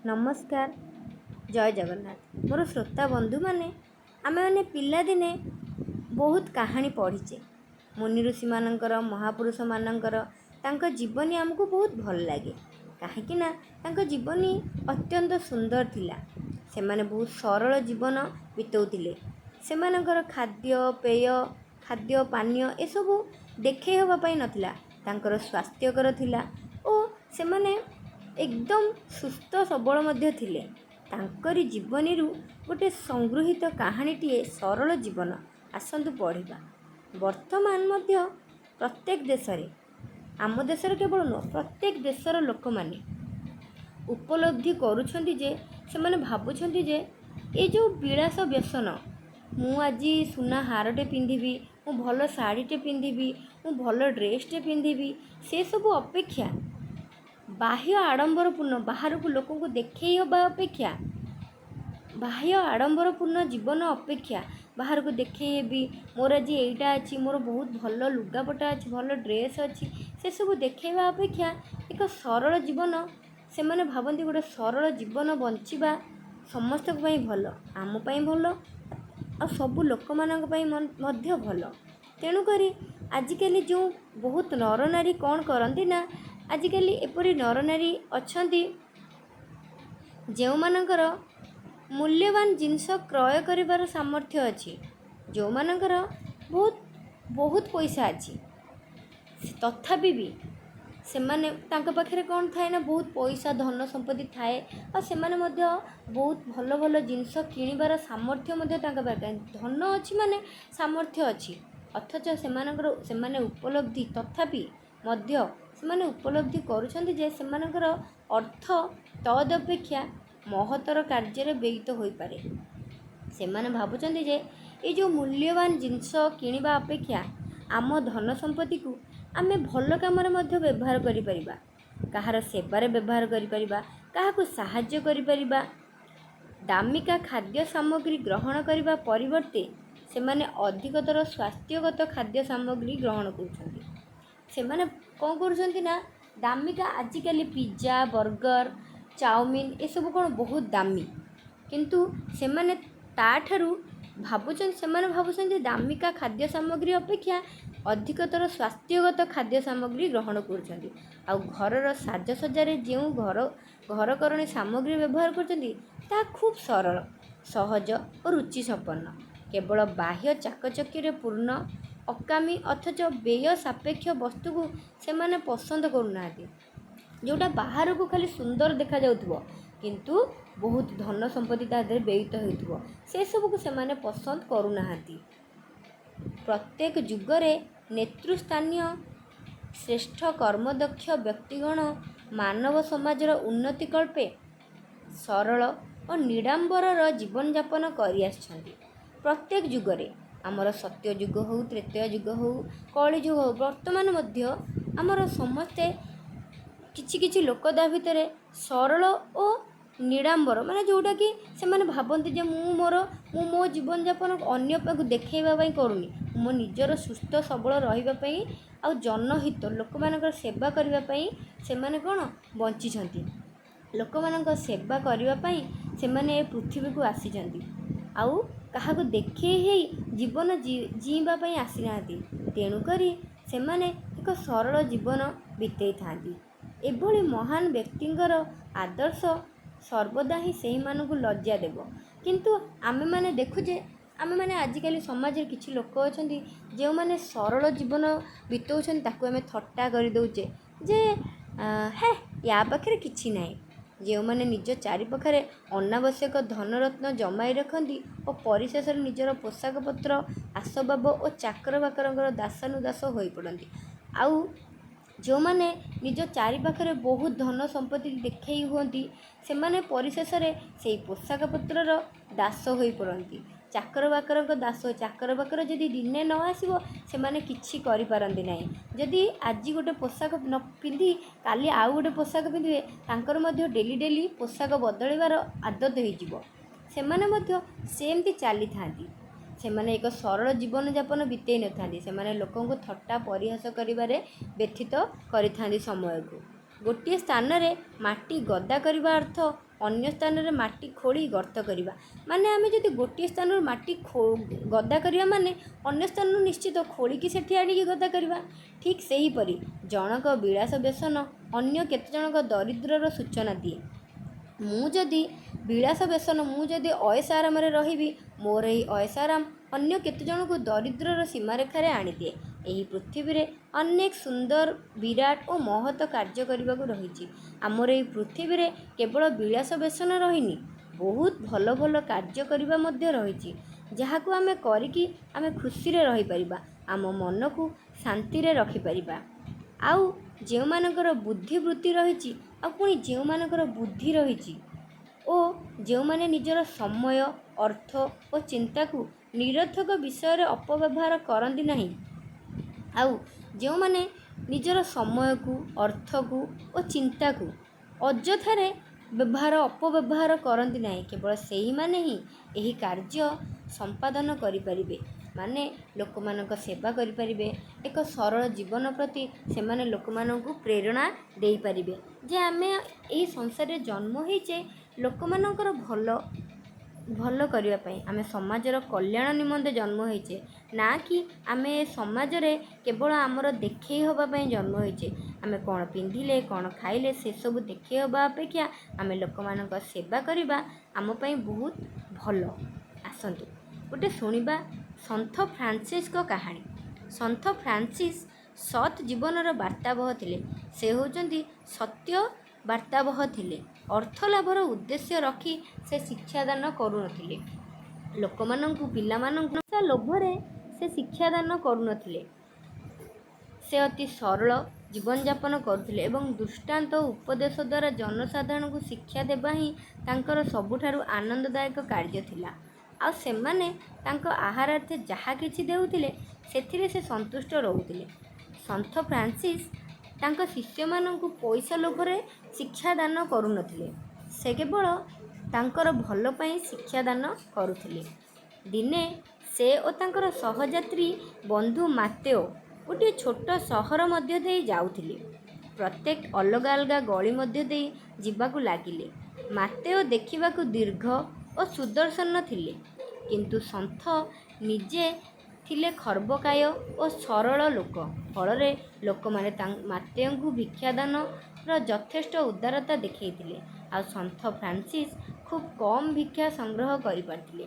ନମସ୍କାର, ଜୟ ଜଗନ୍ନାଥ। ମୋର ଶ୍ରୋତା ବନ୍ଧୁମାନେ, ଆମେମାନେ ପିଲାଦିନେ ବହୁତ କାହାଣୀ ପଢ଼ିଛେ। ମୁନି ଋଷିମାନଙ୍କର, ମହାପୁରୁଷମାନଙ୍କର, ତାଙ୍କ ଜୀବନୀ ଆମକୁ ବହୁତ ଭଲ ଲାଗେ, କାହିଁକିନା ତାଙ୍କ ଜୀବନୀ ଅତ୍ୟନ୍ତ ସୁନ୍ଦର ଥିଲା। ସେମାନେ ବହୁତ ସରଳ ଜୀବନ ବିତାଉଥିଲେ। ସେମାନଙ୍କର ଖାଦ୍ୟପେୟ, ଖାଦ୍ୟ ପାନୀୟ ଏସବୁ ଦେଖାଇ ହେବା ପାଇଁ ନଥିଲା। ତାଙ୍କର ସ୍ୱାସ୍ଥ୍ୟକର ଥିଲା ଓ ସେମାନେ ଏକଦମ ସୁସ୍ଥ ସବଳ ମଧ୍ୟ ଥିଲେ। ତାଙ୍କରି ଜୀବନୀରୁ ଗୋଟେ ସଂଗୃହୀତ କାହାଣୀଟିଏ, ସରଳ ଜୀବନ, ଆସନ୍ତୁ ପଢ଼ିବା। ବର୍ତ୍ତମାନ ମଧ୍ୟ ପ୍ରତ୍ୟେକ ଦେଶରେ, ଆମ ଦେଶରେ କେବଳ ନୁହଁ, ପ୍ରତ୍ୟେକ ଦେଶର ଲୋକମାନେ ଉପଲବ୍ଧି କରୁଛନ୍ତି ଯେ, ସେମାନେ ଭାବୁଛନ୍ତି ଯେ ଏ ଯେଉଁ ବିଳାସ ବ୍ୟସନ, ମୁଁ ଆଜି ସୁନା ହାରଟେ ପିନ୍ଧିବି, ମୁଁ ଭଲ ଶାଢ଼ୀଟେ ପିନ୍ଧିବି, ମୁଁ ଭଲ ଡ୍ରେସ୍ଟେ ପିନ୍ଧିବି, ସେସବୁ ଅପେକ୍ଷା, ବାହ୍ୟ ଆଡ଼ମ୍ବରପୂର୍ଣ୍ଣ, ବାହାରକୁ ଲୋକଙ୍କୁ ଦେଖାଇ ହେବା ଅପେକ୍ଷା, ବାହ୍ୟ ଆଡ଼ମ୍ବରପୂର୍ଣ୍ଣ ଜୀବନ ଅପେକ୍ଷା, ବାହାରକୁ ଦେଖାଇ ହେବି, ମୋର ଆଜି ଏଇଟା ଅଛି, ମୋର ବହୁତ ଭଲ ଲୁଗାପଟା ଅଛି, ଭଲ ଡ୍ରେସ୍ ଅଛି, ସେସବୁ ଦେଖାଇବା ଅପେକ୍ଷା ଏକ ସରଳ ଜୀବନ, ସେମାନେ ଭାବନ୍ତି ଗୋଟେ ସରଳ ଜୀବନ ବଞ୍ଚିବା ସମସ୍ତଙ୍କ ପାଇଁ ଭଲ, ଆମ ପାଇଁ ଭଲ ଆଉ ସବୁ ଲୋକମାନଙ୍କ ପାଇଁ ମଧ୍ୟ ଭଲ। ତେଣୁକରି ଆଜିକାଲି ଯେଉଁ ବହୁତ ନରନାରୀ କ'ଣ କରନ୍ତି ନା, ଆଜିକାଲି ଏପରି ନରନାରୀ ଅଛନ୍ତି ଯେଉଁମାନଙ୍କର ମୂଲ୍ୟବାନ ଜିନିଷ କ୍ରୟ କରିବାର ସାମର୍ଥ୍ୟ ଅଛି, ଯେଉଁମାନଙ୍କର ବହୁତ ବହୁତ ପଇସା ଅଛି, ତଥାପି ବି ସେମାନେ, ତାଙ୍କ ପାଖରେ କ'ଣ ଥାଏ ନା ବହୁତ ପଇସା, ଧନ ସମ୍ପତ୍ତି ଥାଏ ଆଉ ସେମାନେ ମଧ୍ୟ ବହୁତ ଭଲ ଭଲ ଜିନିଷ କିଣିବାର ସାମର୍ଥ୍ୟ ମଧ୍ୟ ତାଙ୍କ ପାଖରେ। ଧନ ଅଛି ମାନେ ସାମର୍ଥ୍ୟ ଅଛି। ଅଥଚ ସେମାନଙ୍କର, ସେମାନେ ଉପଲବ୍ଧି, ତଥାପି ମଧ୍ୟ ସେମାନେ ଉପଲବ୍ଧି କରୁଛନ୍ତି ଯେ ସେମାନଙ୍କର ଅର୍ଥ ତଦ୍ ଅପେକ୍ଷା ମହତ୍ତର କାର୍ଯ୍ୟରେ ବ୍ୟୟିତ ହୋଇପାରେ। ସେମାନେ ଭାବୁଛନ୍ତି ଯେ ଏଇ ଯେଉଁ ମୂଲ୍ୟବାନ ଜିନିଷ କିଣିବା ଅପେକ୍ଷା ଆମ ଧନ ସମ୍ପତ୍ତିକୁ ଆମେ ଭଲ କାମରେ ମଧ୍ୟ ବ୍ୟବହାର କରିପାରିବା, କାହାର ସେବାରେ ବ୍ୟବହାର କରିପାରିବା, କାହାକୁ ସାହାଯ୍ୟ କରିପାରିବା। ଦାମିକା ଖାଦ୍ୟ ସାମଗ୍ରୀ ଗ୍ରହଣ କରିବା ପରିବର୍ତ୍ତେ ସେମାନେ ଅଧିକତର ସ୍ୱାସ୍ଥ୍ୟଗତ ଖାଦ୍ୟ ସାମଗ୍ରୀ ଗ୍ରହଣ କରୁଛନ୍ତି। ସେମାନେ କ'ଣ କରୁଛନ୍ତି ନା, ଦାମିକା, ଆଜିକାଲି ପିଜ୍ଜା, ବର୍ଗର୍, ଚାଉମିନ୍ ଏସବୁ କ'ଣ ବହୁତ ଦାମୀ, କିନ୍ତୁ ସେମାନେ ତା'ଠାରୁ ଭାବୁଛନ୍ତି, ସେମାନେ ଭାବୁଛନ୍ତି ଦାମିକା ଖାଦ୍ୟ ସାମଗ୍ରୀ ଅପେକ୍ଷା ଅଧିକତର ସ୍ୱାସ୍ଥ୍ୟଗତ ଖାଦ୍ୟ ସାମଗ୍ରୀ ଗ୍ରହଣ କରୁଛନ୍ତି। ଆଉ ଘରର ସାଜସଜ୍ଜାରେ ଯେଉଁ ଘରକରଣୀ ସାମଗ୍ରୀ ବ୍ୟବହାର କରୁଛନ୍ତି, ତାହା ଖୁବ୍ ସରଳ, ସହଜ ଓ ରୁଚିସମ୍ପନ୍ନ। କେବଳ ବାହ୍ୟ ଚାକଚକ୍ୟରେ ପୂର୍ଣ୍ଣ ଅକାମୀ ଅଥଚ ବ୍ୟୟ ସାପେକ୍ଷ ବସ୍ତୁକୁ ସେମାନେ ପସନ୍ଦ କରୁନାହାନ୍ତି। ଯେଉଁଟା ବାହାରକୁ ଖାଲି ସୁନ୍ଦର ଦେଖାଯାଉଥିବ କିନ୍ତୁ ବହୁତ ଧନ ସମ୍ପତ୍ତି ତା ଦେହରେ ବ୍ୟୟିତ ହେଉଥିବ, ସେସବୁକୁ ସେମାନେ ପସନ୍ଦ କରୁନାହାନ୍ତି। ପ୍ରତ୍ୟେକ ଯୁଗରେ ନେତୃସ୍ଥାନୀୟ ଶ୍ରେଷ୍ଠ କର୍ମଦକ୍ଷ ବ୍ୟକ୍ତିଗଣ ମାନବ ସମାଜର ଉନ୍ନତି କଳ୍ପେ ସରଳ ଓ ନିଡ଼ାମ୍ବରର ଜୀବନଯାପନ କରିଆସିଛନ୍ତି। ପ୍ରତ୍ୟେକ ଯୁଗରେ, ଆମର ସତ୍ୟ ଯୁଗ ହେଉ, ତ୍ରେତୟା ଯୁଗ ହେଉ, କଳିଯୁଗ ହେଉ, ବର୍ତ୍ତମାନ ମଧ୍ୟ ଆମର ସମସ୍ତେ, କିଛି କିଛି ଲୋକ ତା ଭିତରେ ସରଳ ଓ ନିଡ଼ାମ୍ବର, ମାନେ ଯେଉଁଟାକି ସେମାନେ ଭାବନ୍ତି ଯେ ମୁଁ ମୋ ଜୀବନଯାପନ ଅନ୍ୟ ପାଖକୁ ଦେଖାଇବା ପାଇଁ କରୁନି, ମୋ ନିଜର ସୁସ୍ଥ ସବଳ ରହିବା ପାଇଁ ଆଉ ଜନହିତ, ଲୋକମାନଙ୍କର ସେବା କରିବା ପାଇଁ ସେମାନେ କ'ଣ ବଞ୍ଚିଛନ୍ତି। ଲୋକମାନଙ୍କ ସେବା କରିବା ପାଇଁ ସେମାନେ ଏ ପୃଥିବୀକୁ ଆସିଛନ୍ତି ଆଉ କାହାକୁ ଦେଖାଇ ହେଇ ଜୀବନ ଜିଇଁବା ପାଇଁ ଆସିନାହାନ୍ତି। ତେଣୁକରି ସେମାନେ ଏକ ସରଳ ଜୀବନ ବିତେଇଥାନ୍ତି। ଏଭଳି ମହାନ ବ୍ୟକ୍ତିଙ୍କର ଆଦର୍ଶ ସର୍ବଦା ହିଁ ସେହିମାନଙ୍କୁ ଲଜ୍ଜା ଦେବ। କିନ୍ତୁ ଆମେମାନେ ଦେଖୁଛେ, ଆମେମାନେ ଆଜିକାଲି ସମାଜରେ କିଛି ଲୋକ ଅଛନ୍ତି ଯେଉଁମାନେ ସରଳ ଜୀବନ ବିତାଉଛନ୍ତି, ତାକୁ ଆମେ ଥଟ୍ଟା କରିଦେଉଛେ ଯେ ହେ, ୟା ପାଖରେ କିଛି ନାହିଁ। ଯେଉଁମାନେ ନିଜ ଚାରିପାଖରେ ଅନାବଶ୍ୟକ ଧନରତ୍ନ ଜମାଇ ରଖନ୍ତି ଓ ପରିଶେଷରେ ନିଜର ପୋଷାକପତ୍ର, ଆସବାବ ଓ ଚାକରବାକରଙ୍କର ଦାସାନୁଦାସ ହୋଇପଡ଼ନ୍ତି, ଆଉ ଯେଉଁମାନେ ନିଜ ଚାରିପାଖରେ ବହୁତ ଧନ ସମ୍ପତ୍ତି ଦେଖାଇ ହୁଅନ୍ତି, ସେମାନେ ପରିଶେଷରେ ସେଇ ପୋଷାକପତ୍ରର ଦାସ ହୋଇପଡ଼ନ୍ତି, ଚାକର ବାକରଙ୍କ ଦାସ। ଚାକର ବାକର ଯଦି ଦିନେ ନ ଆସିବ, ସେମାନେ କିଛି କରିପାରନ୍ତି ନାହିଁ। ଯଦି ଆଜି ଗୋଟେ ପୋଷାକ ନ ପିନ୍ଧି କାଲି ଆଉ ଗୋଟେ ପୋଷାକ ପିନ୍ଧିବେ, ତାଙ୍କର ମଧ୍ୟ ଡେଲି ଡେଲି ପୋଷାକ ବଦଳିବାର ଆଦତ ହେଇଯିବ। ସେମାନେ ମଧ୍ୟ ସେମିତି ଚାଲିଥାନ୍ତି। ସେମାନେ ଏକ ସରଳ ଜୀବନଯାପନ ବିତେଇ ନଥାନ୍ତି। ସେମାନେ ଲୋକଙ୍କୁ ଥଟ୍ଟା ପରିହାସ କରିବାରେ ବ୍ୟଥିତ କରିଥାନ୍ତି ସମୟକୁ। ଗୋଟିଏ ସ୍ଥାନରେ ମାଟି ଗଦା କରିବା ଅର୍ଥ ଅନ୍ୟ ସ୍ଥାନରେ ମାଟି ଖୋଳି ଗର୍ତ୍ତ କରିବା। ମାନେ ଆମେ ଯଦି ଗୋଟିଏ ସ୍ଥାନରୁ ମାଟି ଗଦା କରିବା, ମାନେ ଅନ୍ୟ ସ୍ଥାନରୁ ନିଶ୍ଚିତ ଖୋଳିକି ସେଠି ଆଣିକି ଗଦା କରିବା। ଠିକ୍ ସେହିପରି ଜଣକ ବିଳାସ ବ୍ୟସନ ଅନ୍ୟ କେତେଜଣଙ୍କ ଦରିଦ୍ରର ସୂଚନା ଦିଏ। ମୁଁ ଯଦି ବିଳାସ ବ୍ୟସନ, ମୁଁ ଯଦି ଅଏସ ଆରାମରେ ରହିବି, ମୋର ଏହି ଅଏସ ଆରାମ ଅନ୍ୟ କେତେଜଣଙ୍କୁ ଦରିଦ୍ରର ସୀମାରେଖାରେ ଆଣିଦିଏ। ଏହି ପୃଥିବୀରେ ଅନେକ ସୁନ୍ଦର, ବିରାଟ ଓ ମହତ କାର୍ଯ୍ୟ କରିବାକୁ ରହିଛି। ଆମର ଏହି ପୃଥିବୀରେ କେବଳ ବିଳାସ ବ୍ୟସନ ରହିନି, ବହୁତ ଭଲ ଭଲ କାର୍ଯ୍ୟ କରିବା ମଧ୍ୟ ରହିଛି, ଯାହାକୁ ଆମେ କରିକି ଆମେ ଖୁସିରେ ରହିପାରିବା, ଆମ ମନକୁ ଶାନ୍ତିରେ ରଖିପାରିବା। ଆଉ ଯେଉଁମାନଙ୍କର ବୁଦ୍ଧିବୃତ୍ତି ରହିଛି, ଆଉ ପୁଣି ଯେଉଁମାନଙ୍କର ବୁଦ୍ଧି ରହିଛି ଓ ଯେଉଁମାନେ ନିଜର ସମୟ, ଅର୍ଥ ଓ ଚିନ୍ତାକୁ ନିରର୍ଥକ ବିଷୟରେ ଅପବ୍ୟବହାର କରନ୍ତି ନାହିଁ, ଆଉ ଯେଉଁମାନେ ନିଜର ସମୟକୁ, ଅର୍ଥକୁ ଓ ଚିନ୍ତାକୁ ଅଯଥାରେ ବ୍ୟବହାର ଅପବ୍ୟବହାର କରନ୍ତି ନାହିଁ, କେବଳ ସେହିମାନେ ହିଁ ଏହି କାର୍ଯ୍ୟ ସମ୍ପାଦନ କରିପାରିବେ। ମାନେ ଲୋକମାନଙ୍କ ସେବା କରିପାରିବେ। ଏକ ସରଳ ଜୀବନ ପ୍ରତି ସେମାନେ ଲୋକମାନଙ୍କୁ ପ୍ରେରଣା ଦେଇପାରିବେ ଯେ ଆମେ ଏହି ସଂସାରରେ ଜନ୍ମ ହେଇଛେ ଲୋକମାନଙ୍କର ଭଲ ଭଲ କରିବା ପାଇଁ, ଆମେ ସମାଜର କଲ୍ୟାଣ ନିମନ୍ତେ ଜନ୍ମ ହେଇଛେ, ନା କି ଆମେ ଏ ସମାଜରେ କେବଳ ଆମର ଦେଖେଇ ହେବା ପାଇଁ ଜନ୍ମ ହେଇଛେ। ଆମେ କ'ଣ ପିନ୍ଧିଲେ, କ'ଣ ଖାଇଲେ, ସେସବୁ ଦେଖେଇ ହେବା ଅପେକ୍ଷା ଆମେ ଲୋକମାନଙ୍କ ସେବା କରିବା ଆମ ପାଇଁ ବହୁତ ଭଲ। ଆସନ୍ତୁ ଗୋଟେ ଶୁଣିବା ସନ୍ଥ ଫ୍ରାନ୍ସିସ୍ଙ୍କ କାହାଣୀ। ସନ୍ଥ ଫ୍ରାନ୍ସିସ୍ ସତ୍ ଜୀବନର ବାର୍ତ୍ତାବହ ଥିଲେ। ସେ ହେଉଛନ୍ତି ସତ୍ୟ ବାର୍ତ୍ତାବହ ଥିଲେ। ଅର୍ଥ ଲାଭର ଉଦ୍ଦେଶ୍ୟ ରଖି ସେ ଶିକ୍ଷାଦାନ କରୁନଥିଲେ ଲୋକମାନଙ୍କୁ, ପିଲାମାନଙ୍କୁ ଲୋଭରେ ସେ ଶିକ୍ଷାଦାନ କରୁନଥିଲେ। ସେ ଅତି ସରଳ ଜୀବନଯାପନ କରୁଥିଲେ ଏବଂ ଦୃଷ୍ଟାନ୍ତ ଉପଦେଶ ଦ୍ୱାରା ଜନସାଧାରଣଙ୍କୁ ଶିକ୍ଷା ଦେବା ହିଁ ତାଙ୍କର ସବୁଠାରୁ ଆନନ୍ଦଦାୟକ କାର୍ଯ୍ୟ ଥିଲା। ଆଉ ସେମାନେ ତାଙ୍କ ଆହାରାର୍ଥେ ଯାହା କିଛି ଦେଉଥିଲେ, ସେଥିରେ ସେ ସନ୍ତୁଷ୍ଟ ରହୁଥିଲେ। ସନ୍ଥ ଫ୍ରାନ୍ସିସ୍ ତାଙ୍କ ଶିଷ୍ୟମାନଙ୍କୁ ପଇସା ଲୋଭରେ ଶିକ୍ଷାଦାନ କରୁନଥିଲେ। ସେ କେବଳ ତାଙ୍କର ଭଲ ପାଇଁ ଶିକ୍ଷାଦାନ କରୁଥିଲେ। ଦିନେ ସେ ଓ ତାଙ୍କର ସହଯାତ୍ରୀ ବନ୍ଧୁ ମାତେଓ ଗୋଟିଏ ଛୋଟ ସହର ମଧ୍ୟ ଦେଇ ଯାଉଥିଲେ। ପ୍ରତ୍ୟେକ ଅଲଗା ଅଲଗା ଗଳି ମଧ୍ୟ ଦେଇ ଯିବାକୁ ଲାଗିଲେ। ମାତେଓ ଦେଖିବାକୁ ଦୀର୍ଘ ଓ ସୁଦର୍ଶନ ଥିଲେ, କିନ୍ତୁ ସନ୍ଥ ନିଜେ ଥିଲେ ଖର୍ବକାୟ ଓ ସରଳ ଲୋକ। ଫଳରେ ଲୋକମାନେ ମାତେଓଙ୍କୁ ଭିକ୍ଷାଦାନର ଯଥେଷ୍ଟ ଉଦାରତା ଦେଖାଇଥିଲେ, ଆଉ ସନ୍ଥ ଫ୍ରାନ୍ସିସ୍ ଖୁବ୍ କମ୍ ଭିକ୍ଷା ସଂଗ୍ରହ କରିପାରିଥିଲେ।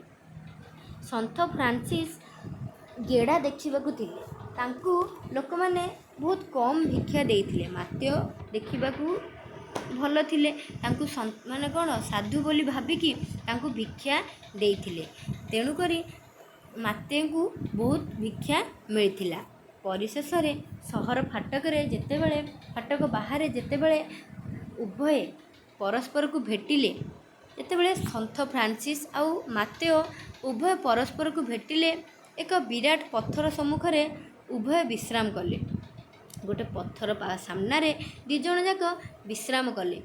ସନ୍ଥ ଫ୍ରାନ୍ସିସ୍ ଗେଡ଼ା ଦେଖିବାକୁ ଥିଲେ, ତାଙ୍କୁ ଲୋକମାନେ ବହୁତ କମ୍ ଭିକ୍ଷା ଦେଇଥିଲେ। ମାତେଓ ଦେଖିବାକୁ ଭଲ ଥିଲେ, ତାଙ୍କୁ ମାନେ କ'ଣ ସାଧୁ ବୋଲି ଭାବିକି ତାଙ୍କୁ ଭିକ୍ଷା ଦେଇଥିଲେ। ତେଣୁକରି ମାତେଙ୍କୁ ବହୁତ ଭିକ୍ଷା ମିଳିଥିଲା। ପରିଶେଷରେ ସହର ଫାଟକରେ ଯେତେବେଳେ, ଫାଟକ ବାହାରେ ଯେତେବେଳେ ଉଭୟେ ପରସ୍ପରକୁ ଭେଟିଲେ, ଯେତେବେଳେ ସନ୍ଥ ଫ୍ରାନ୍ସିସ୍ ଆଉ ମାତେଓ ଉଭୟ ପରସ୍ପରକୁ ଭେଟିଲେ, ଏକ ବିରାଟ ପଥର ସମ୍ମୁଖରେ ଉଭୟ ବିଶ୍ରାମ କଲେ। ଗୋଟେ ପଥର ସାମ୍ନାରେ ଦୁଇ ଜଣ ଯାକ ବିଶ୍ରାମ କଲେ।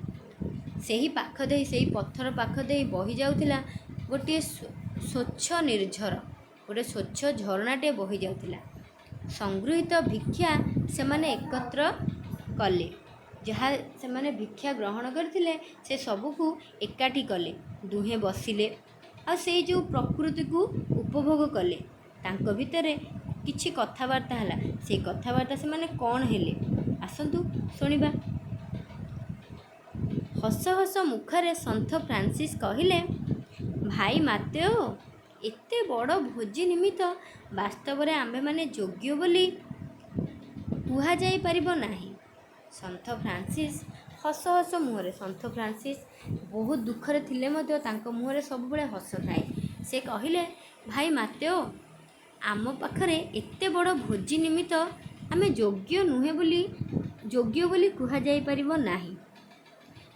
ସେହି ପାଖ ଦେଇ, ସେଇ ପଥର ପାଖ ଦେଇ ବହି ଯାଉଥିଲା ଗୋଟିଏ ସ୍ୱଚ୍ଛ ନିର୍ଝର, ଗୋଟେ ସ୍ୱଚ୍ଛ ଝରଣାଟିଏ ବହି ଯାଉଥିଲା। ସଂଗୃହୀତ ଭିକ୍ଷା ସେମାନେ ଏକତ୍ର କଲେ। ଯାହା ସେମାନେ ଭିକ୍ଷା ଗ୍ରହଣ କରିଥିଲେ, ସେ ସବୁକୁ ଏକାଠି କଲେ। ଦୁହେଁ ବସିଲେ ଆଉ ସେଇ ଯେଉଁ ପ୍ରକୃତିକୁ ଉପଭୋଗ କଲେ। ତାଙ୍କ ଭିତରେ କିଛି କଥାବାର୍ତ୍ତା ହେଲା। ସେଇ କଥାବାର୍ତ୍ତା ସେମାନେ କ'ଣ ହେଲେ, ଆସନ୍ତୁ ଶୁଣିବା। ହସ ହସ ମୁଖରେ ସନ୍ଥ ଫ୍ରାନ୍ସିସ୍ କହିଲେ, ଭାଇ ମାତେଓ, ଏତେ ବଡ଼ ଭୋଜି ନିମିତ୍ତ ବାସ୍ତବରେ ଆମ୍ଭେମାନେ ଯୋଗ୍ୟ ବୋଲି କୁହାଯାଇପାରିବ ନାହିଁ। ସନ୍ଥ ଫ୍ରାନ୍ସିସ୍ ହସ ହସ ମୁହଁରେ, ସନ୍ଥ ଫ୍ରାନ୍ସିସ୍ ବହୁତ ଦୁଃଖରେ ଥିଲେ ମଧ୍ୟ ତାଙ୍କ ମୁହଁରେ ସବୁବେଳେ ହସ ଥାଏ। ସେ କହିଲେ, ଭାଇ ମାତେଓ, ଆମ ପାଖରେ ଏତେ ବଡ଼ ଭୋଜି ନିମିତ୍ତ ଆମେ ଯୋଗ୍ୟ ନୁହେଁ ବୋଲି, ଯୋଗ୍ୟ ବୋଲି କୁହାଯାଇପାରିବ ନାହିଁ।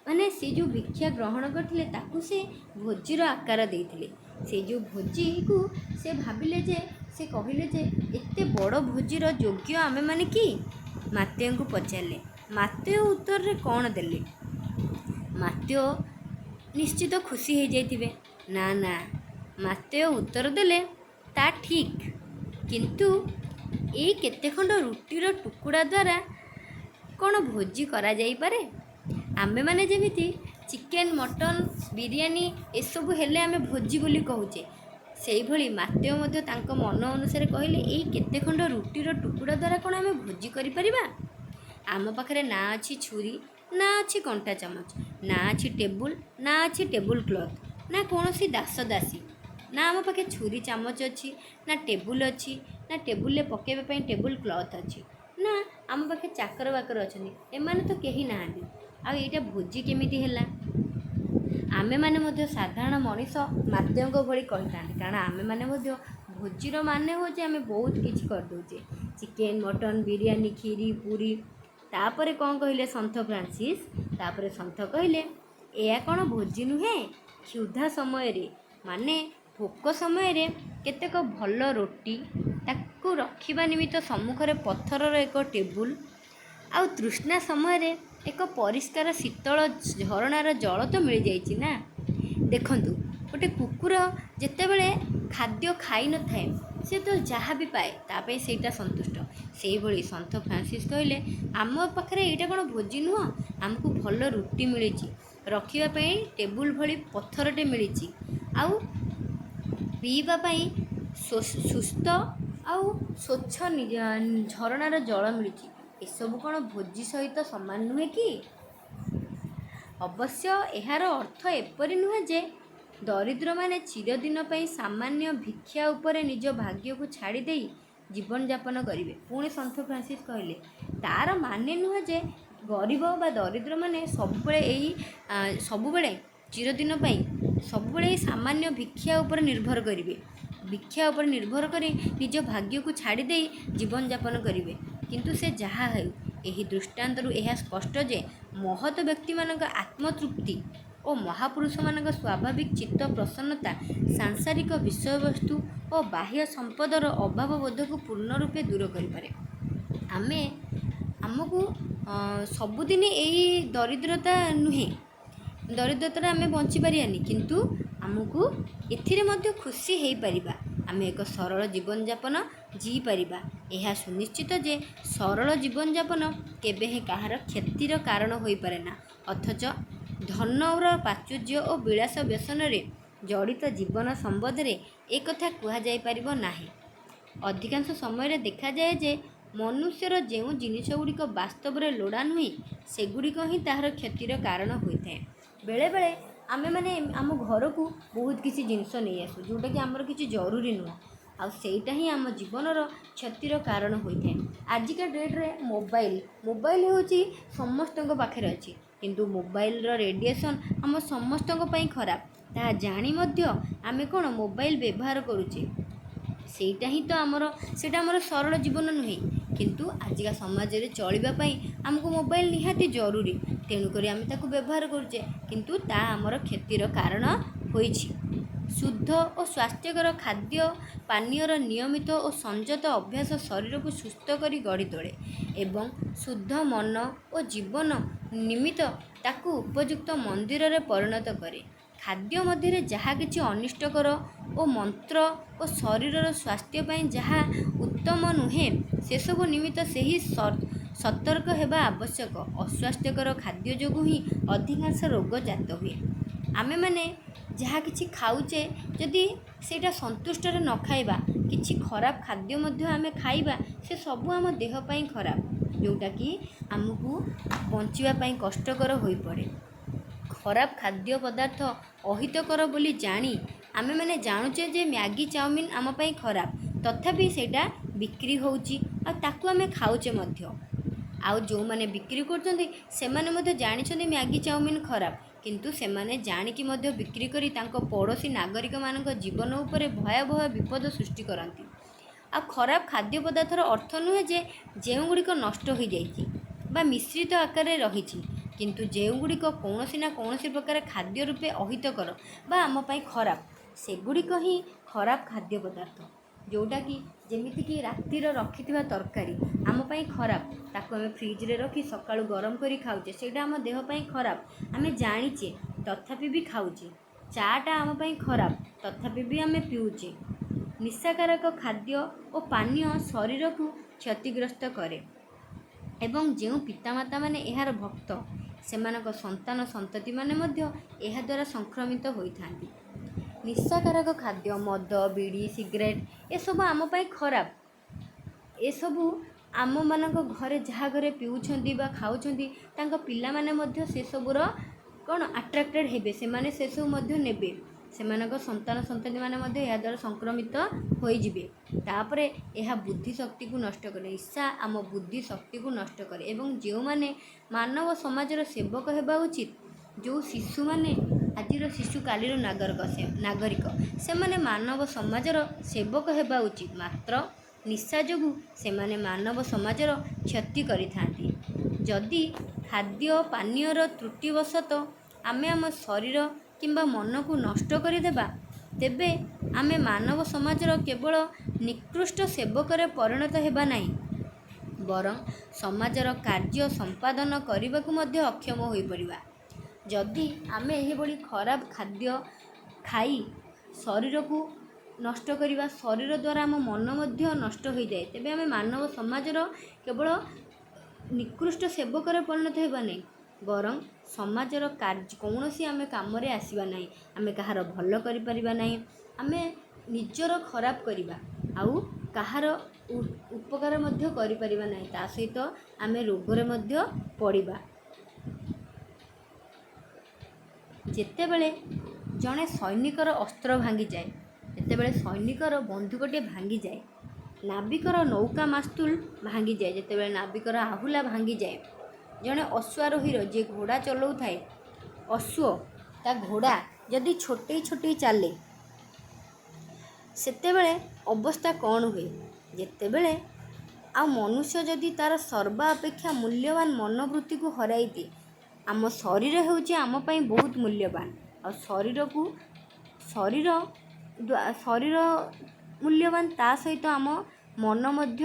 ମାନେ ସେ ଯେଉଁ ଭିକ୍ଷା ଗ୍ରହଣ କରିଥିଲେ, ତାକୁ ସେ ଭୋଜିର ଆକାର ଦେଇଥିଲେ। ସେ ଯେଉଁ ଭୋଜିକୁ ସେ ଭାବିଲେ ଯେ, ସେ କହିଲେ ଯେ ଏତେ ବଡ଼ ଭୋଜିର ଯୋଗ୍ୟ ଆମେମାନେ କି? ମାତେଓଙ୍କୁ ପଚାରିଲେ। ମାତେଓ ଉତ୍ତରରେ କ'ଣ ଦେଲେ? ମାତେଓ ନିଶ୍ଚିତ ଖୁସି ହେଇଯାଇଥିବେ। ନା ନା, ମାତେଓ ଉତ୍ତର ଦେଲେ, ତା ଠିକ୍, କିନ୍ତୁ ଏଇ କେତେ ଖଣ୍ଡ ରୁଟିର ଟୁକୁଡ଼ା ଦ୍ୱାରା କ'ଣ ଭୋଜି କରାଯାଇପାରେ? ଆମେମାନେ ଯେମିତି ଚିକେନ୍, ମଟନ୍, ବିରିୟାନୀ ଏସବୁ ହେଲେ ଆମେ ଭୋଜି ବୋଲି କହୁଛେ, ସେଇଭଳି ମାତ୍ତେୟ ମଧ୍ୟ ତାଙ୍କ ମନ ଅନୁସାରେ କହିଲେ, ଏଇ କେତେ ଖଣ୍ଡ ରୁଟିର ଟୁକୁଡ଼ା ଦ୍ୱାରା କ'ଣ ଆମେ ଭୋଜି କରିପାରିବା? ଆମ ପାଖରେ ନା ଅଛି ଛୁରୀ, ନା ଅଛି କଣ୍ଟା ଚାମଚ, ନା ଅଛି ଟେବୁଲ୍, ନା ଅଛି ଟେବୁଲ୍ କ୍ଲଥ୍, ନା କୌଣସି ଦାସ ଦାସୀ। ନା ଆମ ପାଖେ ଛୁରୀ ଚାମଚ ଅଛି, ନା ଟେବୁଲ୍ ଅଛି, ନା ଟେବୁଲ୍ରେ ପକାଇବା ପାଇଁ ଟେବୁଲ୍ କ୍ଲଥ୍ ଅଛି, ନା ଆମ ପାଖେ ଚାକର ବାକର ଅଛନ୍ତି। ଏମାନେ ତ କେହି ନାହାନ୍ତି, ଆଉ ଏଇଟା ଭୋଜି କେମିତି ହେଲା? ଆମେମାନେ ମଧ୍ୟ ସାଧାରଣ ମଣିଷ ମାତ୍ତେୟଙ୍କ ଭଳି କହିଥାନ୍ତି, କାରଣ ଆମେମାନେ ମଧ୍ୟ ଭୋଜିର ମାନେ ହେଉଛି ଆମେ ବହୁତ କିଛି କରିଦେଉଛେ, ଚିକେନ୍, ମଟନ୍, ବିରିୟାନୀ, କ୍ଷୀରି, ପୁରୀ। ତାପରେ କ'ଣ କହିଲେ ସନ୍ଥ ଫ୍ରାନ୍ସିସ୍? ତାପରେ ସନ୍ଥ କହିଲେ, ଏହା କ'ଣ ଭୋଜି ନୁହେଁ? କ୍ଷୁଧା ସମୟରେ, ମାନେ ଭୋକ ସମୟରେ କେତେକ ଭଲ ରୋଟି, ତାକୁ ରଖିବା ନିମିତ୍ତ ସମ୍ମୁଖରେ ପଥରର ଏକ ଟେବୁଲ୍, ଆଉ ତୃଷ୍ଣା ସମୟରେ ଏକ ପରିଷ୍କାର ଶୀତଳ ଝରଣାର ଜଳ ତ ମିଳିଯାଇଛି ନା? ଦେଖନ୍ତୁ, ଗୋଟେ କୁକୁର ଯେତେବେଳେ ଖାଦ୍ୟ ଖାଇନଥାଏ, ସେ ତ ଯାହା ବି ପାଏ ତା ପାଇଁ ସେଇଟା ସନ୍ତୁଷ୍ଟ। ସେଇଭଳି ସନ୍ଥ ଫ୍ରାନ୍ସିସ୍ କହିଲେ, ଆମ ପାଖରେ ଏଇଟା କ'ଣ ଭୋଜି ନୁହଁ? ଆମକୁ ଭଲ ରୁଟି ମିଳିଛି, ରଖିବା ପାଇଁ ଟେବୁଲ୍ ଭଳି ପଥରଟେ ମିଳିଛି, ଆଉ ପିଇବା ପାଇଁ ସୁସ୍ଥ ଆଉ ସ୍ୱଚ୍ଛ ଝରଣାର ଜଳ ମିଳିଛି। ଏସବୁ କ'ଣ ଭୋଜି ସହିତ ସମାନ ନୁହେଁ କି? ଅବଶ୍ୟ ଏହାର ଅର୍ଥ ଏପରି ନୁହେଁ ଯେ ଦରିଦ୍ରମାନେ ଚିରଦିନ ପାଇଁ ସାମାନ୍ୟ ଭିକ୍ଷା ଉପରେ ନିଜ ଭାଗ୍ୟକୁ ଛାଡ଼ି ଦେଇ ଜୀବନଯାପନ କରିବେ। ପୁଣି ସନ୍ଥ ଫ୍ରାନ୍ସିସ୍ କହିଲେ, ତା'ର ମାନେ ନୁହେଁ ଯେ ଗରିବ ବା ଦରିଦ୍ରମାନେ ସବୁବେଳେ ଏଇ ସବୁବେଳେ ଚିରଦିନ ପାଇଁ ସବୁବେଳେ ଏଇ ସାମାନ୍ୟ ଭିକ୍ଷା ଉପରେ ନିର୍ଭର କରିବେ, ଭିକ୍ଷା ଉପରେ ନିର୍ଭର କରି ନିଜ ଭାଗ୍ୟକୁ ଛାଡ଼ି ଦେଇ ଜୀବନଯାପନ କରିବେ। କିନ୍ତୁ ସେ ଯାହା ହେଉ, ଏହି ଦୃଷ୍ଟାନ୍ତରୁ ଏହା ସ୍ପଷ୍ଟ ଯେ ମହତ ବ୍ୟକ୍ତିମାନଙ୍କ ଆତ୍ମତୃପ୍ତି ଓ ମହାପୁରୁଷମାନଙ୍କ ସ୍ୱାଭାବିକ ଚିତ୍ତ ପ୍ରସନ୍ନତା ସାଂସାରିକ ବିଷୟବସ୍ତୁ ଓ ବାହ୍ୟ ସମ୍ପଦର ଅଭାବବୋଧକୁ ପୂର୍ଣ୍ଣ ରୂପେ ଦୂର କରିପାରେ। ଆମେ ଆମକୁ ସବୁଦିନ ଏଇ ଦରିଦ୍ରତା ନୁହେଁ, ଦରିଦ୍ରତାରେ ଆମେ ବଞ୍ଚିପାରିବାନି, କିନ୍ତୁ ଆମକୁ ଏଥିରେ ମଧ୍ୟ ଖୁସି ହେଇପାରିବା। ଆମେ ଏକ ସରଳ ଜୀବନଯାପନ ଜିଇପାରିବା। ଏହା ସୁନିଶ୍ଚିତ ଯେ ସରଳ ଜୀବନଯାପନ କେବେ ହେଁ କାହାର କ୍ଷତିର କାରଣ ହୋଇପାରେ ନା, ଅଥଚ ଧନର ପ୍ରାଚୁର୍ଯ୍ୟ ଓ ବିଳାସ ବ୍ୟସନରେ ଜଡ଼ିତ ଜୀବନ ସମ୍ବନ୍ଧରେ ଏକଥା କୁହାଯାଇପାରିବ ନାହିଁ। ଅଧିକାଂଶ ସମୟରେ ଦେଖାଯାଏ ଯେ ମନୁଷ୍ୟର ଯେଉଁ ଜିନିଷଗୁଡ଼ିକ ବାସ୍ତବରେ ଲୋଡ଼ା ନୁହେଁ, ସେଗୁଡ଼ିକ ହିଁ ତାହାର କ୍ଷତିର କାରଣ ହୋଇଥାଏ। ବେଳେବେଳେ ଆମେମାନେ ଆମ ଘରକୁ ବହୁତ କିଛି ଜିନିଷ ନେଇ ଆସୁ, ଯେଉଁଟାକି ଆମର କିଛି ଜରୁରୀ ନୁହଁ, ଆଉ ସେଇଟା ହିଁ ଆମ ଜୀବନର କ୍ଷତିର କାରଣ ହୋଇଥାଏ। ଆଜିକା ଡେଟ୍ରେ ମୋବାଇଲ ହେଉଛି ସମସ୍ତଙ୍କ ପାଖରେ ଅଛି, କିନ୍ତୁ ମୋବାଇଲର ରେଡ଼ିଏସନ୍ ଆମ ସମସ୍ତଙ୍କ ପାଇଁ ଖରାପ। ତାହା ଜାଣି ମଧ୍ୟ ଆମେ କ'ଣ ମୋବାଇଲ ବ୍ୟବହାର କରୁଛେ। ସେଇଟା ହିଁ ତ ଆମର, ସେଇଟା ଆମର ସରଳ ଜୀବନ ନୁହେଁ, କିନ୍ତୁ ଆଜିକା ସମାଜରେ ଚଳିବା ପାଇଁ ଆମକୁ ମୋବାଇଲ ନିହାତି ଜରୁରୀ। ତେଣୁକରି ଆମେ ତାକୁ ବ୍ୟବହାର କରୁଛେ, କିନ୍ତୁ ତାହା ଆମର କ୍ଷତିର କାରଣ ହୋଇଛି। ଶୁଦ୍ଧ ଓ ସ୍ୱାସ୍ଥ୍ୟକର ଖାଦ୍ୟ ପାନୀୟର ନିୟମିତ ଓ ସଂଯତ ଅଭ୍ୟାସ ଶରୀରକୁ ସୁସ୍ଥ କରି ଗଢ଼ି ତୋଳେ ଏବଂ ଶୁଦ୍ଧ ମନ ଓ ଜୀବନ ନିମିତ୍ତ ତାକୁ ଉପଯୁକ୍ତ ମନ୍ଦିରରେ ପରିଣତ କରେ। ଖାଦ୍ୟ ମଧ୍ୟରେ ଯାହା କିଛି ଅନିଷ୍ଟକର ଓ ମନ୍ତ୍ର ଓ ଶରୀରର ସ୍ୱାସ୍ଥ୍ୟ ପାଇଁ ଯାହା ଉତ୍ତମ ନୁହେଁ, ସେସବୁ ନିମିତ୍ତ ସେହି ସତର୍କ ହେବା ଆବଶ୍ୟକ। ଅସ୍ୱାସ୍ଥ୍ୟକର ଖାଦ୍ୟ ଯୋଗୁଁ ହିଁ ଅଧିକାଂଶ ରୋଗ ଜାତ ହୁଏ। ଆମେମାନେ ଯାହା କିଛି ଖାଉଛେ, ଯଦି ସେଇଟା ସନ୍ତୁଷ୍ଟରେ ନ ଖାଇବା, କିଛି ଖରାପ ଖାଦ୍ୟ ମଧ୍ୟ ଆମେ ଖାଇବା, ସେ ସବୁ ଆମ ଦେହ ପାଇଁ ଖରାପ, ଯେଉଁଟାକି ଆମକୁ ବଞ୍ଚିବା ପାଇଁ କଷ୍ଟକର ହୋଇପଡ଼େ। ଖରାପ ଖାଦ୍ୟ ପଦାର୍ଥ ଅହିତକର ବୋଲି ଜାଣି, ଆମେମାନେ ଜାଣୁଛେ ଯେ ମ୍ୟାଗି ଚାଉମିନ୍ ଆମ ପାଇଁ ଖରାପ, ତଥାପି ସେଇଟା ବିକ୍ରି ହେଉଛି ଆଉ ତାକୁ ଆମେ ଖାଉଛେ ମଧ୍ୟ। ଆଉ ଯେଉଁମାନେ ବିକ୍ରି କରୁଛନ୍ତି, ସେମାନେ ମଧ୍ୟ ଜାଣିଛନ୍ତି ମ୍ୟାଗି ଚାଉମିନ୍ ଖରାପ, କିନ୍ତୁ ସେମାନେ ଜାଣିକି ମଧ୍ୟ ବିକ୍ରି କରି ତାଙ୍କ ପଡ଼ୋଶୀ ନାଗରିକମାନଙ୍କ ଜୀବନ ଉପରେ ଭୟାବହ ବିପଦ ସୃଷ୍ଟି କରନ୍ତି। ଆଉ ଖରାପ ଖାଦ୍ୟ ପଦାର୍ଥର ଅର୍ଥ ନୁହେଁ ଯେ ଯେଉଁଗୁଡ଼ିକ ନଷ୍ଟ ହୋଇଯାଇଛି ବା ମିଶ୍ରିତ ଆକାରରେ ରହିଛି, କିନ୍ତୁ ଯେଉଁଗୁଡ଼ିକ କୌଣସି ନା କୌଣସି ପ୍ରକାର ଖାଦ୍ୟ ରୂପେ ଅହିତକର ବା ଆମ ପାଇଁ ଖରାପ, ସେଗୁଡ଼ିକ ହିଁ ଖରାପ ଖାଦ୍ୟ ପଦାର୍ଥ। ଯେଉଁଟାକି ଯେମିତିକି ରାତିର ରଖିଥିବା ତରକାରୀ ଆମ ପାଇଁ ଖରାପ, ତାକୁ ଆମେ ଫ୍ରିଜରେ ରଖି ସକାଳୁ ଗରମ କରି ଖାଉଛେ, ସେଇଟା ଆମ ଦେହ ପାଇଁ ଖରାପ, ଆମେ ଜାଣିଛେ, ତଥାପି ବି ଖାଉଛେ। ଚାଟା ଆମ ପାଇଁ ଖରାପ, ତଥାପି ବି ଆମେ ପିଉଛେ। ନିଶାକାରକ ଖାଦ୍ୟ ଓ ପାନୀୟ ଶରୀରକୁ କ୍ଷତିଗ୍ରସ୍ତ କରେ ଏବଂ ଯେଉଁ ପିତାମାତାମାନେ ଏହାର ଭକ୍ତ, ସେମାନଙ୍କ ସନ୍ତାନ ସନ୍ତତିମାନେ ମଧ୍ୟ ଏହାଦ୍ୱାରା ସଂକ୍ରମିତ ହୋଇଥାନ୍ତି। ନିଶାକାରକ ଖାଦ୍ୟ, ମଦ, ବିଡ଼ି, ସିଗାରେଟ୍ ଏସବୁ ଆମ ପାଇଁ ଖରାପ। ଏସବୁ ଆମମାନଙ୍କ ଘରେ, ଯାହା ଘରେ ପିଉଛନ୍ତି ବା ଖାଉଛନ୍ତି, ତାଙ୍କ ପିଲାମାନେ ମଧ୍ୟ ସେସବୁର କ'ଣ ଆଟ୍ରାକ୍ଟେଡ଼୍ ହେବେ। ସେମାନେ ସେସବୁ ମଧ୍ୟ ନେବେ। ସେମାନଙ୍କ ସନ୍ତାନ ସନ୍ତତିମାନେ ମଧ୍ୟ ଏହାଦ୍ୱାରା ସଂକ୍ରମିତ ହୋଇଯିବେ। ତାପରେ ଏହା ବୁଦ୍ଧି ଶକ୍ତିକୁ ନଷ୍ଟ କରେ। ନିଶା ଆମ ବୁଦ୍ଧି ଶକ୍ତିକୁ ନଷ୍ଟ କରେ ଏବଂ ଯେଉଁମାନେ ମାନବ ସମାଜର ସେବକ ହେବା ଉଚିତ, ଯେଉଁ ଶିଶୁମାନେ, ଆଜିର ଶିଶୁ କାଲିର ନାଗରିକ, ସେ ନାଗରିକ, ସେମାନେ ମାନବ ସମାଜର ସେବକ ହେବା ଉଚିତ, ମାତ୍ର ନିଶା ଯୋଗୁଁ ସେମାନେ ମାନବ ସମାଜର କ୍ଷତି କରିଥାନ୍ତି। ଯଦି ଖାଦ୍ୟ ପାନୀୟର ତ୍ରୁଟିବଶତଃ ଆମେ ଆମ ଶରୀର କିମ୍ବା ମନକୁ ନଷ୍ଟ କରିଦେବା, ତେବେ ଆମେ ମାନବ ସମାଜର କେବଳ ନିକୃଷ୍ଟ ସେବକରେ ପରିଣତ ହେବା ନାହିଁ, ବରଂ ସମାଜର କାର୍ଯ୍ୟ ସମ୍ପାଦନ କରିବାକୁ ମଧ୍ୟ ଅକ୍ଷମ ହୋଇପଡ଼ିବା। ଯଦି ଆମେ ଏହିଭଳି ଖରାପ ଖାଦ୍ୟ ଖାଇ ଶରୀରକୁ ନଷ୍ଟ କରିବା, ଶରୀର ଦ୍ୱାରା ଆମ ମନ ମଧ୍ୟ ନଷ୍ଟ ହୋଇଯାଏ, ତେବେ ଆମେ ମାନବ ସମାଜର କେବଳ ନିକୃଷ୍ଟ ସେବକରେ ପରିଣତ ହେବା ନାହିଁ, ବରଂ ସମାଜର କାର୍ଯ୍ୟ କୌଣସି ଆମେ କାମରେ ଆସିବା ନାହିଁ। ଆମେ କାହାର ଭଲ କରିପାରିବା ନାହିଁ। ଆମେ ନିଜର ଖରାପ କରିବା ଆଉ କାହାର ଉପକାର ମଧ୍ୟ କରିପାରିବା ନାହିଁ। ତା ସହିତ ଆମେ ରୋଗରେ ମଧ୍ୟ ପଡ଼ିବା। ଯେତେବେଳେ ଜଣେ ସୈନିକର ଅସ୍ତ୍ର ଭାଙ୍ଗିଯାଏ, ଯେତେବେଳେ ସୈନିକର ବନ୍ଧୁକଟିଏ ଭାଙ୍ଗିଯାଏ, ନାବିକର ନୌକା ମାସ୍ତୁଲ ଭାଙ୍ଗିଯାଏ, ଯେତେବେଳେ ନାବିକର ଆହୁଲା ଭାଙ୍ଗିଯାଏ, ଜଣେ ଅଶ୍ୱାରୋହୀର, ଯିଏ ଘୋଡ଼ା ଚଲାଉଥାଏ, ଅଶ୍ୱ ତା ଘୋଡ଼ା ଯଦି ଛୋଟେଇ ଛୋଟେଇ ଚାଲେ, ସେତେବେଳେ ଅବସ୍ଥା କ'ଣ ହୁଏ? ଯେତେବେଳେ ଆଉ ମନୁଷ୍ୟ ଯଦି ତା'ର ସର୍ବା ଅପେକ୍ଷା ମୂଲ୍ୟବାନ ମନୋବୃତ୍ତିକୁ ହରାଇ ଦିଏ। ଆମ ଶରୀର ହେଉଛି ଆମ ପାଇଁ ବହୁତ ମୂଲ୍ୟବାନ। ଆଉ ଶରୀରକୁ ଶରୀର ଶରୀର ମୂଲ୍ୟବାନ, ତା ସହିତ ଆମ ମନ ମଧ୍ୟ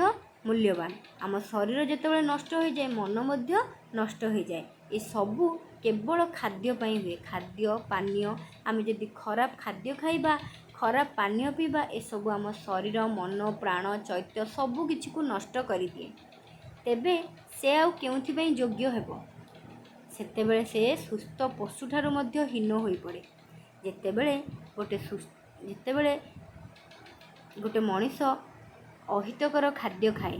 ମୂଲ୍ୟବାନ। ଆମ ଶରୀର ଯେତେବେଳେ ନଷ୍ଟ ହୋଇଯାଏ, ମନ ମଧ୍ୟ ନଷ୍ଟ ହୋଇଯାଏ। ଏସବୁ କେବଳ ଖାଦ୍ୟ ପାଇଁ ହୁଏ। ଖାଦ୍ୟ ପାନୀୟ, ଆମେ ଯଦି ଖରାପ ଖାଦ୍ୟ ଖାଇବା, ଖରାପ ପାନୀୟ ପିଇବା, ଏସବୁ ଆମ ଶରୀର, ମନ, ପ୍ରାଣ, ଚୈତ୍ୟ ସବୁକିଛିକୁ ନଷ୍ଟ କରିଦିଏ। ତେବେ ସେ ଆଉ କେଉଁଥିପାଇଁ ଯୋଗ୍ୟ ହେବ? ସେତେବେଳେ ସେ ସୁସ୍ଥ ପଶୁଠାରୁ ମଧ୍ୟ ହୀନ ହୋଇପଡ଼େ। ଯେତେବେଳେ ଗୋଟେ ମଣିଷ ଅହିତକର ଖାଦ୍ୟ ଖାଏ,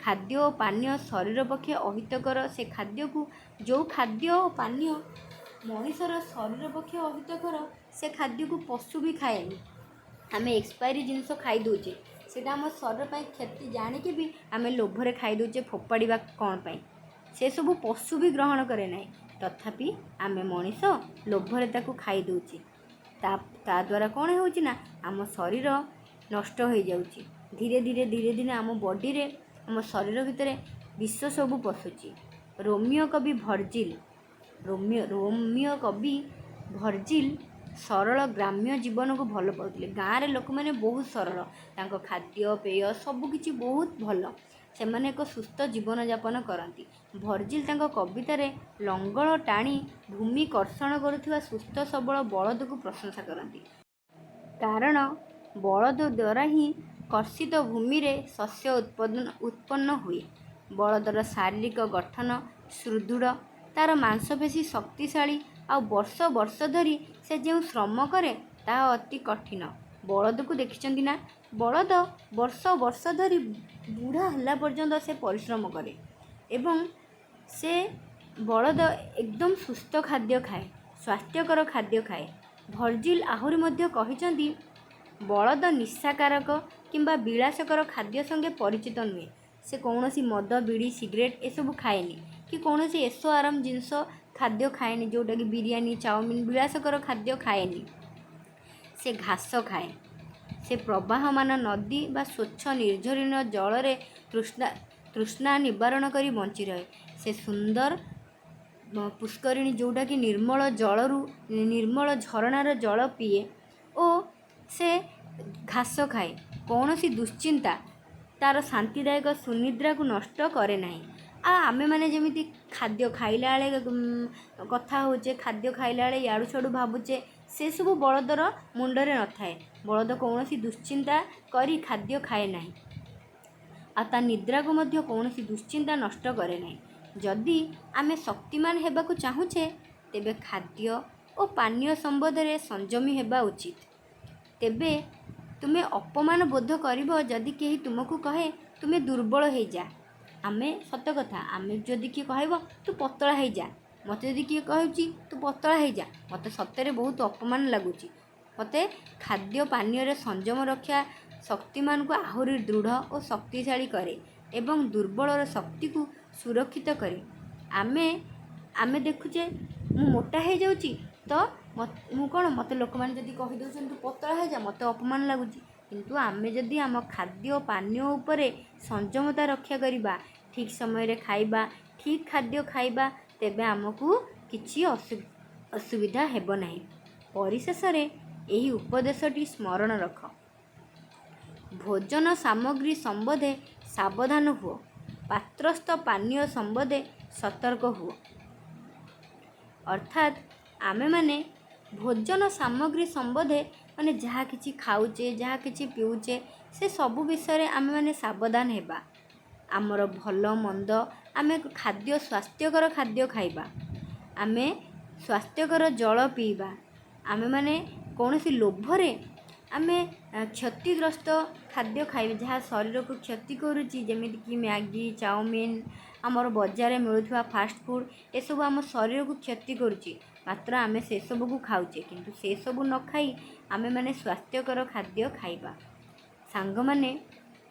ଖାଦ୍ୟ ଓ ପାନୀୟ ଶରୀର ପକ୍ଷେ ଅହିତକର, ସେ ଖାଦ୍ୟକୁ, ଯେଉଁ ଖାଦ୍ୟ ଓ ପାନୀୟ ମଣିଷର ଶରୀର ପକ୍ଷେ ଅହିତକର, ସେ ଖାଦ୍ୟକୁ ପଶୁ ବି ଖାଏନି। ଆମେ ଏକ୍ସପାଏରୀ ଜିନିଷ ଖାଇ ଦେଉଛେ, ସେଇଟା ଆମ ଶରୀର ପାଇଁ କ୍ଷତି ଜାଣିକି ବି ଆମେ ଲୋଭରେ ଖାଇ ଦେଉଛେ, ଫୋପାଡ଼ିବା କ'ଣ ପାଇଁ? ସେସବୁ ପଶୁ ବି ଗ୍ରହଣ କରେ ନାହିଁ, ତଥାପି ଆମେ ମଣିଷ ଲୋଭରେ ତାକୁ ଖାଇ ଦେଉଛେ। ତା ଦ୍ୱାରା କ'ଣ ହେଉଛି ନା ଆମ ଶରୀର ନଷ୍ଟ ହୋଇଯାଉଛି। ଧୀରେ ଧୀରେ ଧୀରେ ଧୀରେ ଆମ ବଡ଼ିରେ, ଆମ ଶରୀର ଭିତରେ ବିଷ ସବୁ ପଶୁଛି। ରୋମିଓ କବି ଭର୍ଜିଲ୍ ସରଳ ଗ୍ରାମ୍ୟ ଜୀବନକୁ ଭଲ ପାଉଥିଲେ। ଗାଁରେ ଲୋକମାନେ ବହୁତ ସରଳ। ତାଙ୍କ ଖାଦ୍ୟପେୟ ସବୁକିଛି ବହୁତ ଭଲ। ସେମାନେ ଏକ ସୁସ୍ଥ ଜୀବନଯାପନ କରନ୍ତି। ଭର୍ଜିଲ୍ ତାଙ୍କ କବିତାରେ ଲଙ୍ଗଳ ଟାଣି ଭୂମି କର୍ଷଣ କରୁଥିବା ସୁସ୍ଥ ସବଳ ବଳଦକୁ ପ୍ରଶଂସା କରନ୍ତି। କାରଣ ବଳଦ ଦ୍ୱାରା ହିଁ କର୍ଷିତ ଭୂମିରେ ଶସ୍ୟ ଉତ୍ପନ୍ନ ହୁଏ। ବଳଦର ଶାରୀରିକ ଗଠନ ସୁଦୃଢ଼, ତା'ର ମାଂସପେଶୀ ଶକ୍ତିଶାଳୀ ଆଉ ବର୍ଷ ବର୍ଷ ଧରି ସେ ଯେଉଁ ଶ୍ରମ କରେ ତାହା ଅତି କଠିନ। ବଳଦକୁ ଦେଖିଛନ୍ତି ନା? ବଳଦ ବର୍ଷ ବର୍ଷ ଧରି ବୁଢ଼ା ହେଲା ପର୍ଯ୍ୟନ୍ତ ସେ ପରିଶ୍ରମ କରେ ଏବଂ ସେ ବଳଦ ଏକଦମ ସୁସ୍ଥ ଖାଦ୍ୟ ଖାଏ, ସ୍ୱାସ୍ଥ୍ୟକର ଖାଦ୍ୟ ଖାଏ। ଭର୍ଜିଲ୍ ଆହୁରି ମଧ୍ୟ କହିଛନ୍ତି, ବଳଦ ନିଶାକାରକ କିମ୍ବା ବିଳାସକର ଖାଦ୍ୟ ସଙ୍ଗେ ପରିଚିତ ନୁହେଁ। ସେ କୌଣସି ମଦ, ବିଡ଼ି, ସିଗାରେଟ୍ ଏସବୁ ଖାଏନି କି କୌଣସି ଏସ ଆରାମ ଜିନିଷ ଖାଦ୍ୟ ଖାଏନି, ଯେଉଁଟାକି ବିରିୟାନୀ, ଚାଉମିନ, ବିଳାସକର ଖାଦ୍ୟ ଖାଏନି। ସେ ଘାସ ଖାଏ। ସେ ପ୍ରବାହମାନ ନଦୀ ବା ସ୍ୱଚ୍ଛ ନିର୍ଝରିଣ ଜଳରେ ତୃଷ୍ଣା ନିବାରଣ କରି ବଞ୍ଚି ରହେ। ସେ ସୁନ୍ଦର ପୁଷ୍କରିଣୀ, ଯେଉଁଟାକି ନିର୍ମଳ ଜଳରୁ, ନିର୍ମଳ ଝରଣାର ଜଳ ପିଏ ଓ ସେ ଘାସ ଖାଏ। କୌଣସି ଦୁଶ୍ଚିନ୍ତା ତା'ର ଶାନ୍ତିଦାୟକ ସୁନିଦ୍ରାକୁ ନଷ୍ଟ କରେ ନାହିଁ। ଆଉ ଆମେମାନେ ଯେମିତି ଖାଦ୍ୟ ଖାଇଲା ବେଳେ କଥା ହେଉଛେ, ଖାଦ୍ୟ ଖାଇଲା ବେଳେ ଇଆଡ଼ୁ ସିଆଡ଼ୁ ଭାବୁଛେ, ସେସବୁ ବଳଦର ମୁଣ୍ଡରେ ନଥାଏ। ବଳଦ କୌଣସି ଦୁଶ୍ଚିନ୍ତା କରି ଖାଦ୍ୟ ଖାଏ ନାହିଁ ଆଉ ତା ନିଦ୍ରାକୁ ମଧ୍ୟ କୌଣସି ଦୁଶ୍ଚିନ୍ତା ନଷ୍ଟ କରେ ନାହିଁ। ଯଦି ଆମେ ଶକ୍ତିମାନ ହେବାକୁ ଚାହୁଁଛେ, ତେବେ ଖାଦ୍ୟ ଓ ପାନୀୟ ସମ୍ବନ୍ଧରେ ସଂଯମୀ ହେବା ଉଚିତ। ତେବେ ତୁମେ ଅପମାନ ବୋଧ କରିବ ଯଦି କେହି ତୁମକୁ କହେ, ତୁମେ ଦୁର୍ବଳ ହେଇଯା। ଆମେ ସତ କଥା, ଆମେ ଯଦି କିଏ କହିବ ତୁ ପତଳା ହେଇଯା, ମୋତେ ଯଦି କିଏ କହୁଛି ତୁ ପତଳା ହେଇଯା, ମୋତେ ସତରେ ବହୁତ ଅପମାନ ଲାଗୁଛି। ମୋତେ ଖାଦ୍ୟ ପାନୀୟରେ ସଂଯମ ରକ୍ଷା ଶକ୍ତିମାନଙ୍କୁ ଆହୁରି ଦୃଢ଼ ଓ ଶକ୍ତିଶାଳୀ କରେ ଏବଂ ଦୁର୍ବଳର ଶକ୍ତିକୁ ସୁରକ୍ଷିତ କରେ। ଆମେ ଦେଖୁଛେ ମୁଁ ମୋଟା ହେଇଯାଉଛି ତ ମୁଁ କ'ଣ, ମୋତେ ଲୋକମାନେ ଯଦି କହିଦେଉଛନ୍ତି ତୁ ପତଳା ହେଇଯା, ମୋତେ ଅପମାନ ଲାଗୁଛି। କିନ୍ତୁ ଆମେ ଯଦି ଆମ ଖାଦ୍ୟ ପାନୀୟ ଉପରେ ସଂଯମତା ରକ୍ଷା କରିବା, ଠିକ୍ ସମୟରେ ଖାଇବା, ଠିକ୍ ଖାଦ୍ୟ ଖାଇବା, ତେବେ ଆମକୁ କିଛି ଅସୁବିଧା ହେବ ନାହିଁ। ପରିଶେଷରେ ଏହି ଉପଦେଶଟି ସ୍ମରଣ ରଖ: ଭୋଜନ ସାମଗ୍ରୀ ସମ୍ବନ୍ଧେ ସାବଧାନ ହୁଅ, ପାତ୍ରସ୍ଥ ପାନୀୟ ସମ୍ବନ୍ଧେ ସତର୍କ ହୁଅ। ଅର୍ଥାତ୍ ଆମେମାନେ ଭୋଜନ ସାମଗ୍ରୀ ସମ୍ବନ୍ଧେ, ମାନେ ଯାହା କିଛି ଖାଉଛେ, ଯାହା କିଛି ପିଉଛେ, ସେ ସବୁ ବିଷୟରେ ଆମେମାନେ ସାବଧାନ ହେବା। ଆମର ଭଲ ମନ୍ଦ, ଆମେ ଖାଦ୍ୟ, ସ୍ୱାସ୍ଥ୍ୟକର ଖାଦ୍ୟ ଖାଇବା, ଆମେ ସ୍ୱାସ୍ଥ୍ୟକର ଜଳ ପିଇବା। ଆମେମାନେ କୌଣସି ଲୋଭରେ ଆମେ କ୍ଷତିଗ୍ରସ୍ତ ଖାଦ୍ୟ ଖାଇବା, ଯାହା ଶରୀରକୁ କ୍ଷତି କରୁଛି, ଯେମିତିକି ମ୍ୟାଗି, ଚାଉମିନ, ଆମର ବଜାରରେ ମିଳୁଥିବା ଫାଷ୍ଟଫୁଡ଼୍, ଏସବୁ ଆମ ଶରୀରକୁ କ୍ଷତି କରୁଛି। ମାତ୍ର ଆମେ ସେସବୁକୁ ଖାଉଛେ। କିନ୍ତୁ ସେସବୁ ନ ଖାଇ ଆମେମାନେ ସ୍ୱାସ୍ଥ୍ୟକର ଖାଦ୍ୟ ଖାଇବା। ସାଙ୍ଗମାନେ,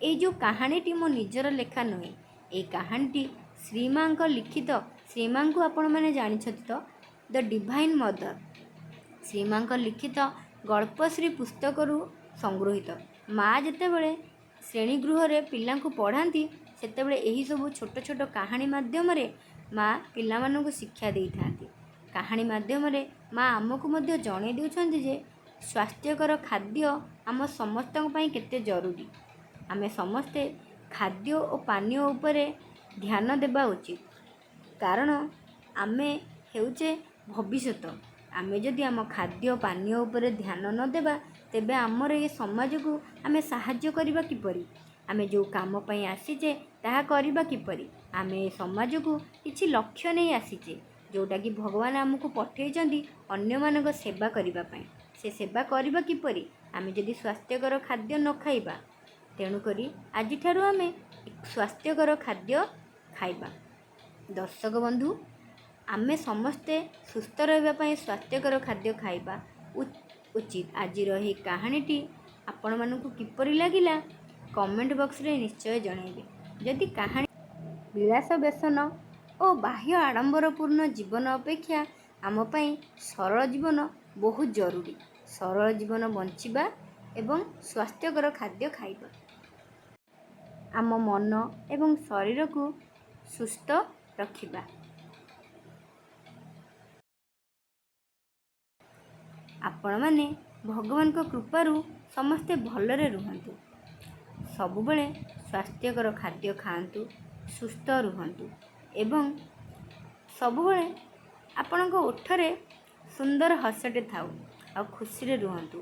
ଏଇ ଯେଉଁ କାହାଣୀଟି ମୋ ନିଜର ଲେଖା ନୁହେଁ। ଏଇ କାହାଣୀଟି ଶ୍ରୀମାଙ୍କ ଲିଖିତ। ଶ୍ରୀମାଙ୍କୁ ଆପଣମାନେ ଜାଣିଛନ୍ତି ତ, ଦ ଡିଭାଇନ୍ ମଦର। ଶ୍ରୀମାଙ୍କ ଲିଖିତ ଗଳ୍ପଶ୍ରୀ ପୁସ୍ତକରୁ ସଂଗୃହୀତ। ମା ଯେତେବେଳେ ଶ୍ରେଣୀଗୃହରେ ପିଲାଙ୍କୁ ପଢ଼ାନ୍ତି, ସେତେବେଳେ ଏହିସବୁ ଛୋଟ ଛୋଟ କାହାଣୀ ମାଧ୍ୟମରେ ମା ପିଲାମାନଙ୍କୁ ଶିକ୍ଷା ଦେଇଥାନ୍ତି। କାହାଣୀ ମାଧ୍ୟମରେ ମା ଆମକୁ ମଧ୍ୟ ଜଣାଇ ଦେଉଛନ୍ତି ଯେ ସ୍ୱାସ୍ଥ୍ୟକର ଖାଦ୍ୟ ଆମ ସମସ୍ତଙ୍କ ପାଇଁ କେତେ ଜରୁରୀ। ଆମେ ସମସ୍ତେ ଖାଦ୍ୟ ଓ ପାନୀୟ ଉପରେ ଧ୍ୟାନ ଦେବା ଉଚିତ, କାରଣ ଆମେ ହେଉଛେ ଭବିଷ୍ୟତ। ଆମେ ଯଦି ଆମ ଖାଦ୍ୟ ପାନୀୟ ଉପରେ ଧ୍ୟାନ ନ ଦେବା, ତେବେ ଆମର ଏ ସମାଜକୁ ଆମେ ସାହାଯ୍ୟ କରିବା କିପରି? ଆମେ ଯେଉଁ କାମ ପାଇଁ ଆସିଛେ, ତାହା କରିବା କିପରି? ଆମେ ଏ ସମାଜକୁ କିଛି ଲକ୍ଷ୍ୟ ନେଇ ଆସିଛେ, ଯେଉଁଟାକି ଭଗବାନ ଆମକୁ ପଠେଇଛନ୍ତି ଅନ୍ୟମାନଙ୍କ ସେବା କରିବା ପାଇଁ। ସେ ସେବା କରିବା କିପରି, ଆମେ ଯଦି ସ୍ୱାସ୍ଥ୍ୟକର ଖାଦ୍ୟ ନ ଖାଇବା? ତେଣୁକରି ଆଜିଠାରୁ ଆମେ ସ୍ୱାସ୍ଥ୍ୟକର ଖାଦ୍ୟ ଖାଇବା। ଦର୍ଶକ ବନ୍ଧୁ, ଆମେ ସମସ୍ତେ ସୁସ୍ଥ ରହିବା ପାଇଁ ସ୍ୱାସ୍ଥ୍ୟକର ଖାଦ୍ୟ ଖାଇବା ଉଚିତ। ଆଜିର ଏହି କାହାଣୀଟି ଆପଣମାନଙ୍କୁ କିପରି ଲାଗିଲା, କମେଣ୍ଟ ବକ୍ସରେ ନିଶ୍ଚୟ ଜଣାଇବେ। ଯଦି କାହାଣୀ ବିଳାସ ବ୍ୟସନ ଓ ବାହ୍ୟ ଆଡ଼ମ୍ବରପୂର୍ଣ୍ଣ ଜୀବନ ଅପେକ୍ଷା ଆମ ପାଇଁ ସରଳ ଜୀବନ ବହୁତ ଜରୁରୀ। ସରଳ ଜୀବନ ବଞ୍ଚିବା ଏବଂ ସ୍ୱାସ୍ଥ୍ୟକର ଖାଦ୍ୟ ଖାଇବା, ଆମ ମନ ଏବଂ ଶରୀରକୁ ସୁସ୍ଥ ରଖିବା। ଆପଣମାନେ ଭଗବାନଙ୍କ କୃପାରୁ ସମସ୍ତେ ଭଲରେ ରୁହନ୍ତୁ, ସବୁବେଳେ ସ୍ୱାସ୍ଥ୍ୟକର ଖାଦ୍ୟ ଖାଆନ୍ତୁ, ସୁସ୍ଥ ରୁହନ୍ତୁ ଏବଂ ସବୁବେଳେ ଆପଣଙ୍କ ଓଠରେ ସୁନ୍ଦର ହସଟେ ଥାଉ ଆଉ ଖୁସିରେ ରୁହନ୍ତୁ।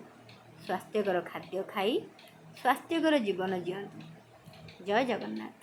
ସ୍ୱାସ୍ଥ୍ୟକର ଖାଦ୍ୟ ଖାଇ ସ୍ୱାସ୍ଥ୍ୟକର ଜୀବନ ଜିଅନ୍ତୁ। ଜୟ ଜଗନ୍ନାଥ।